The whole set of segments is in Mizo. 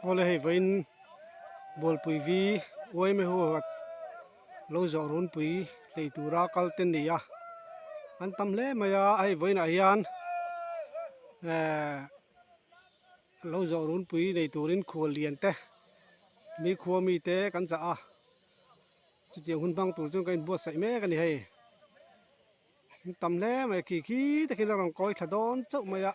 Awle hei vawiin Bualpui vi uaime ho a lo zawh runpui hlei tura kal te ni a an tam hle mai a hei vawiinah hian ehh lo zawh runpui nei turin khual lian te mi khua mi te kan chah a chutiang hun hmang tur chuan kan inbuatsaih mek a ni hei. An tam hle mai khi khi takin a rawn kawi tha dawn chauh mai a.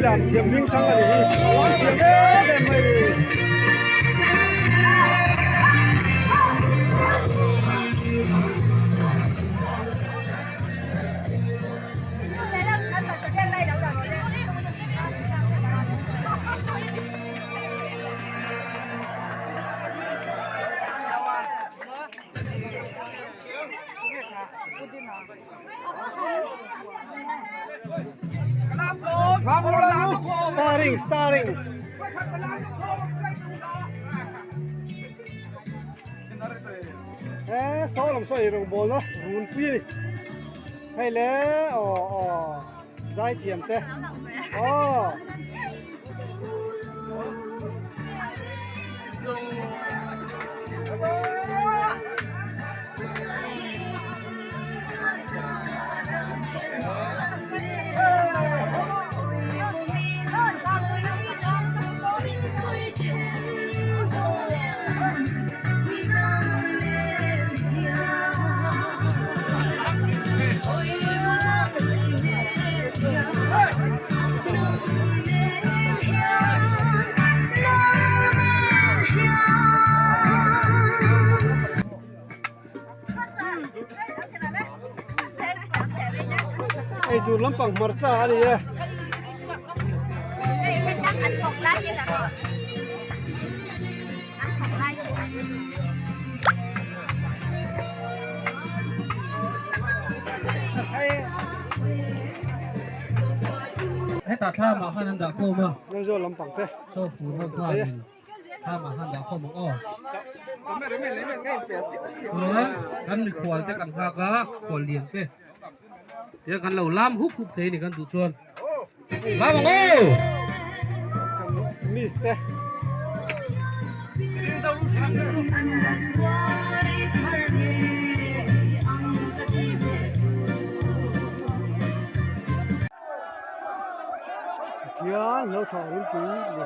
lam thiam hming thang a ni hi a lam thiam em em mai ni. Starring starring he saw lam saw ei rawng bawl na runpui a ni hei le aw aw zaithiam te aw. Eitur lampang hmarcha a ni e. Hetah thlamah khan an dah khawm a. Aizawl lampang te. Chaw fur ho khanin thlamah khan dah khawm ang aw. Chuan kan mikhual te kan nghak a, khual lian te. Tiang kan lo lam hup hup thei a ni kan duh chuan. Lam ang aw! Miss te. Khian lo thlah runpui ni.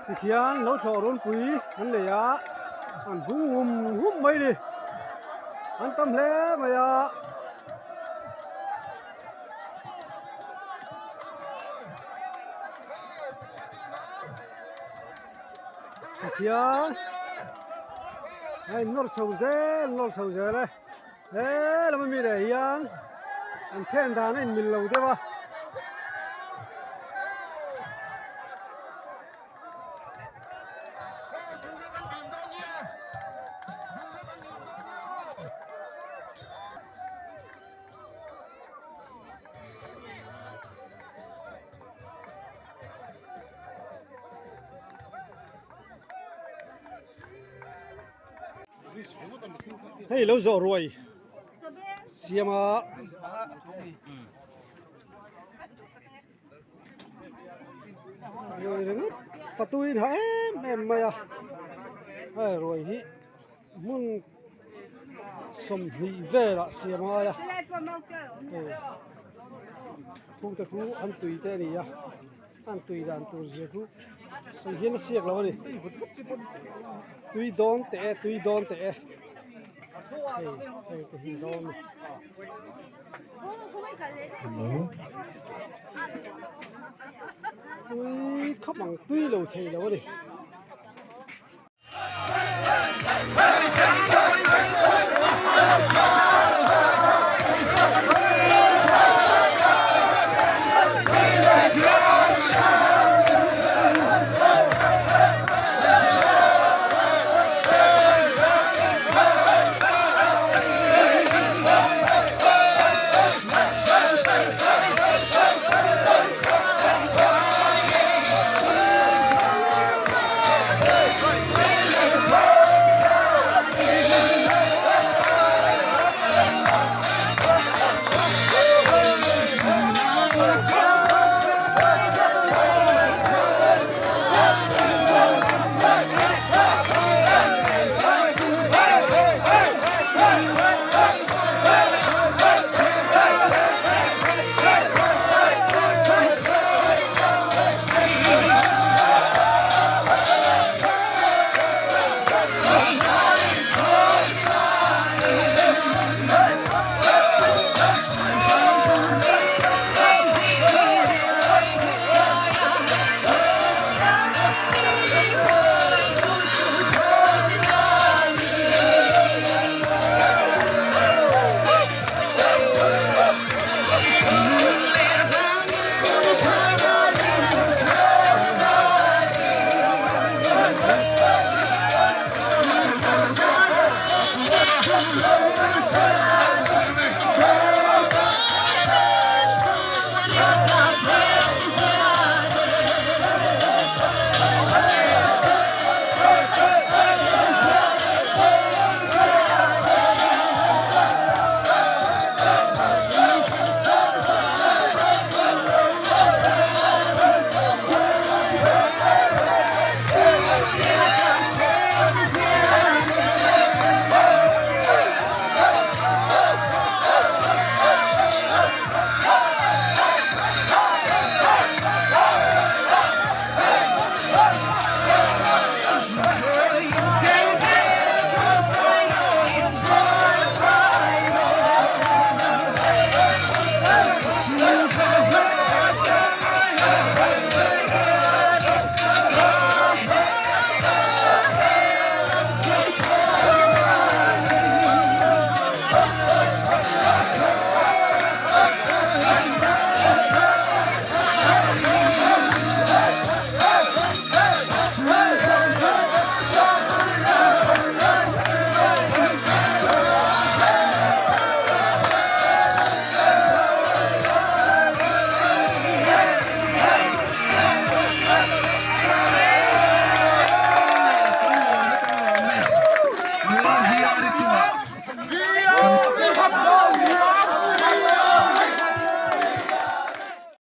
Tikhian lo thlawh runpui an nei a an hung hum hum mai a ni an tam hle mai a. Tikhian hei nawr chho zel nawr chho zel e. He lam ami leh hian an then dan a inmil lo deuh a. Hei lo zawh ruai siam a ruai ringawt patuin ha em em mai a hei ruai hi hmun 20 velah siam a ngai a hei khungte khu an tui te a ni a. An tui dan tur zia chu sawi hian a siak lo a ni. Tui dawn teh e, tui dawn teh e. Hei, hei te hi dawn a ni. Tui khawp ang tui lo thei lo a ni.